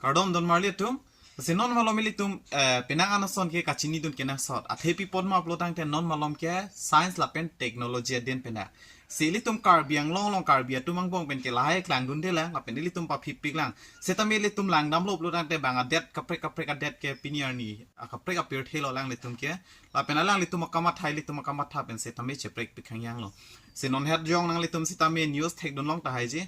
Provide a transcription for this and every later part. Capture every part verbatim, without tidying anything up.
Kardom don marli atum. Si non malom ilitum eh, penang anason ke kachinidun kenangsot. Athe pi apot ma pulo tangte non malom ke science lapen technology adin penang. Si ilitum Karbi Anglong along Karbi atum angbong pen ke lahai klangdunde lang lapen ilitum paphipik lang. Setame ilitum langdamlo pulo tangte bang adet kaprek kaprek adet ke pini arni akaprek apirthe lo alanglitum ke. Lapen alanglitum akamatha ilitum akamatha pen setame cheprekpik hangyang lo. Si non het jong nanglitum setame news thekdun long tahai ji.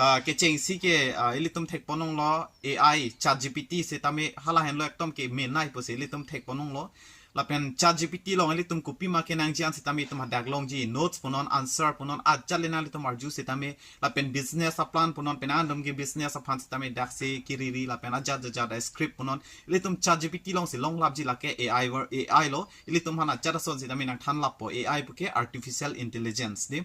Ah, kechengsi ke ah, ilitum thekponlonglo A I, ChatGPT setame hala henlo ekdom ke menai pusi ilitum thekponlonglo. Lapen ChatGPT along ilitum kopima kenangji an setame itum hadak longji, notes punon, answer punon, ajat le nanglitum arju setame, lapen business aplan punon, penang atum ke business aphan setame daksi kiriri, lapen ajat ajat script punon, ilitum ChatGPT alongsi longlapji lake A I ver-, A I lo, ilitum aphan ajat ason setame nangthanlappo, A I puke artificial intelligence di.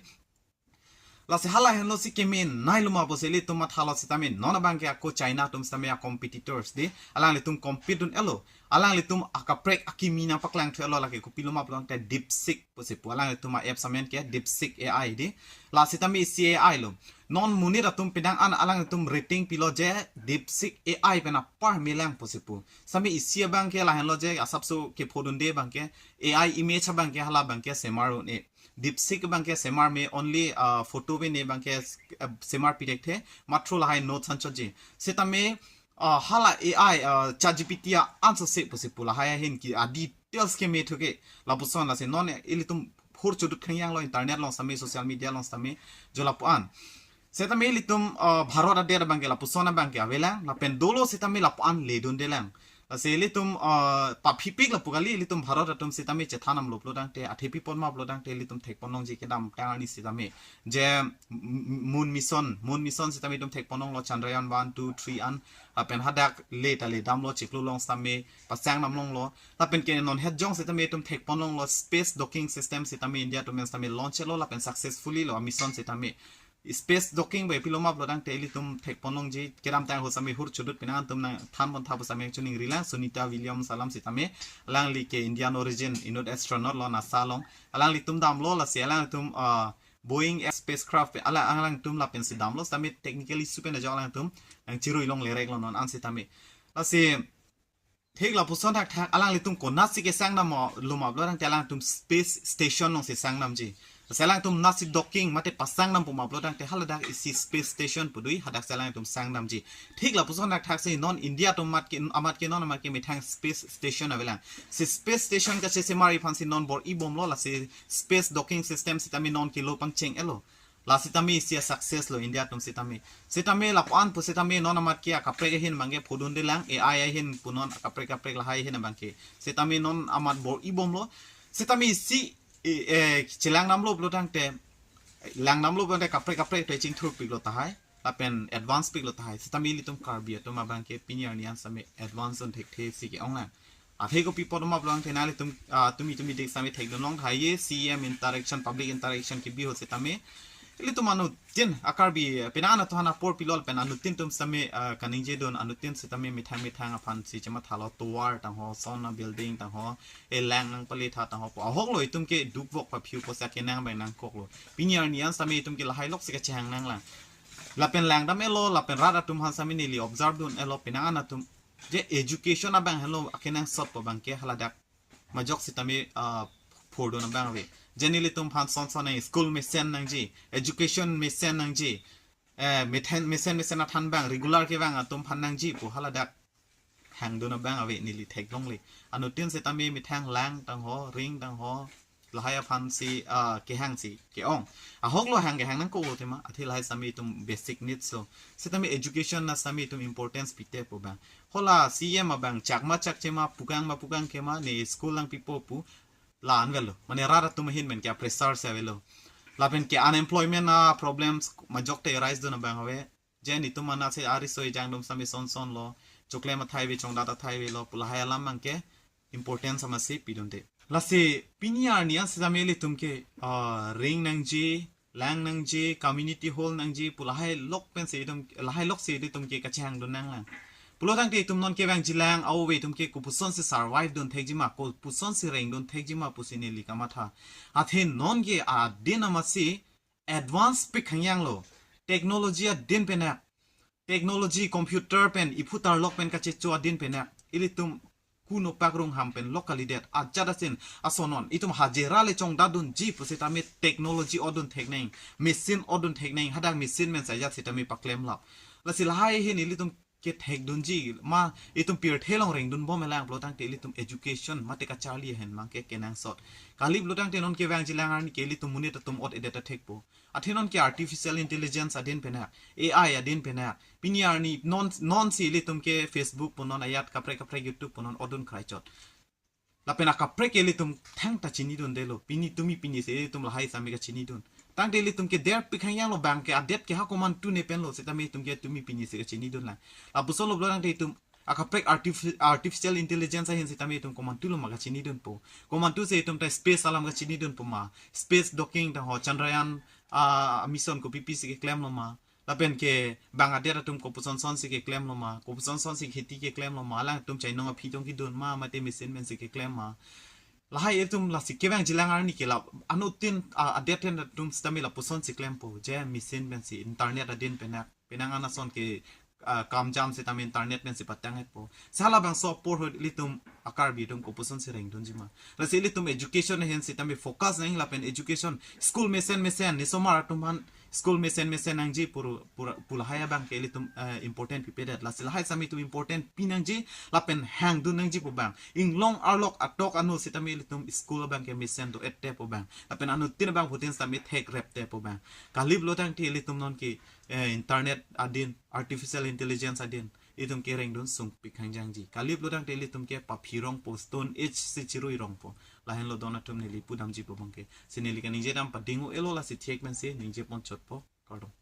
Lasi hala henlo si kemenai lo ma pusi ilitum mathalo setame non abang ke ako China atum setame a competitors di. Alanglitum compete dun-elo. Alanglitum akaprek akimi nangpaklangthu-elo lake kopilo ma pulo tangte DeepSeek pusi pu. Alanglitum a apps amen ke DeepSeek A I di. La setame isi A I lo. Non monit atum penang an alanglitum rating pilo je DeepSeek A I pen apar melang pusi pu. Setame isi abang ke lahenlo je asapso kephodunde abang ke A I image abang ke hala abang ke semar un-e. DeepSeek abang ke semar me only uh, photo bene abang ke uh, semar pidekthe matro lahai notes anchotji. Setame uh, hala A I uh, ChatGPT a answer se pusi pu lahai ahin ke a details ke methuke lapuson lasi non ilitum hur chodut khangyang lo internet along setame social media along setame jo lapu-an. Setame ilitum uh, Bharat adet abang ke lapuson abang ke avelang lapen dolo setame lapu-an ledunde lang. Lasi ilitum uh, paphipik lapu kali ilitum Bharat atum setame chethanamlo pulo tangte athe pi apot ma pulo tangte ilitum thekponlongji kedamtang arni setame. Je m- m- Moon Mission, Moon Mission setame itum thekponlonglo Chandrayaan one, two, three an. Lapen hadak le ta ledamlo chiklo along setame pasangnamlonglo. Lapen ke non het jong setame itum thekponlonglo space docking system setame India atum setame launch lo lapen successfully lo a mission setame. Space docking bai pilo ma pulo tangte ilitum thekponlongji kedamtang ho setame hur chodut penang atum nangthanpon tha pu setame choningrilang Sunita Williams alam setame alangli ke Indian origin inut astronaut lo NASA along alanglitum damlo lasi alanglitum uh, Boeing spacecraft pen ala alangtum lapensi damlo setame technically supen ajok alangtum nangchirui longle rek lo non an setame. Lasi thik lapuson thakthak alanglitum konatsi kesangnamlo ma pulo tangte alangtum space station alongsi sangnamji. Lasi alangtum natsi docking mate pasangnam pu ma pulo tangte haladak isi space station pu dui hadak si alangtum sangnamji. Thik lapuson thakthak si non India atum amat ke amat ke non amat ke methang space station avelang. Si space station kachesemar aphansi non bor-ibomlo lasi space docking system setame non kelo pangcheng-elo. La setame isi a success lo India atum setame. Setame lapu-an pu setame non amat ke akaprek ahin abang ke phodunde lang A I ahin pu non akaprek kaprek lahai ahin abang ke. Setame non amat bor-ibomlo. Setame isi eh, eh, chelangnamlo pulo tangte langnamlo pulo tangte kaprek kaprek to chingthurpiklo tahai. Lapen advance piklo tahai. Setame ilitum Karbi atum abang ke pini arni an setame advance dun thekthe si ke-ong lang. Athe kopi apot ma pulo tangte nanglitum ah, tumi tumi dik setame thekdun long tahai ye C M interaction, public interaction kebi ho setame. Ilitum anuttin a Karbi penang anatthu aphan apor pilo lapen anuttin atum setame ah, kaningjedun anuttin setame methang methang aphansi chemathalo tovar tangho, sona building tangho, elang nangpale tha tangho pu ahok lo itum ke dukvok paphiu ko sa kenang abang nangkoklo. Pini arni an setame itum ke lahai lok si kachehang nanglang. Lapen langdam-elo lapen rat atum aphan setame neli observe dun-elo penang anatthu je education abang henlo akenangsot pu abang ke haladak majok setame ah, phordun abang ave. Je nelitum aphan son son nang school mesen nangji, education mesen nangji, eh, mesen mesen mesen athan abang regular kevang atum aphan nangji pu haladak hangdun abang ave neli theklongle. Anuttin setame methang lang tangho, ring tangho, lahai aphansi ah, kehangsi ke-ong. Ahok lo hang kehang nangkok lo tema. Athe lahai setame itum basic needs lo. Setame education na setame itum importance pite pu abang. Hola C M abang chakma chakchema pukang ma pukang kema ne school lang pipo pu la-an avelo. Mane rat atum ahin pen ke pressure si avelo. Lapen ke unemployment a problems majok te arise dun abang ave. Je nelitum anat si ariso ejang atum setame son son lo. Choklem athai ave chongdat athai avelo pu lahai alam abang ke importance amatsi pidunde. Lasi pini arni an setame ilitum ke ah, ring nangji, lang nangji, community hall nangji pu lahai lok pensi itum lahai lok si ilitum ke kachehangdun nanglang. Pulo tangte itum non kevangji lang a-o ave itum ke kopuson si survive dun thekji ma, kopuson si rengdun thekji ma pusi neli kamatha. Athe non ke adin amatsi advance pik hangyang lo. Technology adin penak. technology, computer pen iphu tarlok pen kachecho adin pen ya ilitum kuno pakrung ham pen lok kalidet ajat asin asonon itum hajira le chongdadunji pusitame technology odun thekneng, machine odun thekneng, hadak machine pen sajat sitame paklemlap. Lasi lahai ahin ilitum kethekdunji ma itum pirthe along rengdun bom elang pulo tangte ilitum education mate kacharli ahin mang ke kenangsot. Kali pulo tangte non kevangjilang arni ke ilitum monit atum ot-edet athekpo. Athe non ke artificial intelligence adin pen ya, A I adin pen ya, pini arni non non si ilitum ke Facebook pu non ajat kaprek kaprek YouTube pu non odun kraichot. Lapen akaprek ke ilitum thangta chinidundelo. Pini tumi pini si ilitum lahai sami kachinidun. Tangte ilitum ke derpik hangyanglo bang ke adet ke ha komantu ne penlo sitame itum ke tumi pini si kachinidun lang. Lapuson lo pulo tangte itum akaprek artifi- artificial intelligence ahin sitame itum komantulo ma kachinidunpo. Komantu si itum ta space alam kachinidunpo ma. Space docking ta ho Chandrayaan a mission kopipi si keklemlo ma. Lapen ke bang adet atum kopuson son si keklemlo ma, kopuson son si kheti keklemlo ma, alangtum chainong aphi tong kidun ma, mate machine pen si keklem ma. Lahai itum lasi kevangjilang arni ke la anuttin a, adet atum sitame lapuson si klempo, je machine pen si internet adin pen ya, penang an ason ke a, kamjam sitame internet pen si patang-etpo. Sa labangso apor ahut ilitum a-Karbi atum kopuson si rengdunji ma. Lasi ilitum education ahin sitame focus nang lapen education school mesen mesen ne osomar atum aphan school mesen mesen nangji puru pura pu lahai abang ke ilitum eh, important pipedet. Lasi lahai sami itum important pinangji lapen hangdun nangji pu abang. Inglong arlok atok anu sitame ilitum school abang ke mesen do-et te pu abang. Lapen anuttin abang putin sitame thekrep te pu abang. Kali pulo tangte ilitum non ke eh, internet adin, artificial intelligence adin itum ke rengdun sungpik hangjangji. Kali pulo tangte ilitum ke paphi rongpo, Stone Age si chirui rongpo. Lahenlo don atum neli pudamji pu abang ke. Si neli kaningje dam pading-o-elo lasi thek pen si ningje ponchotpo. Kardom.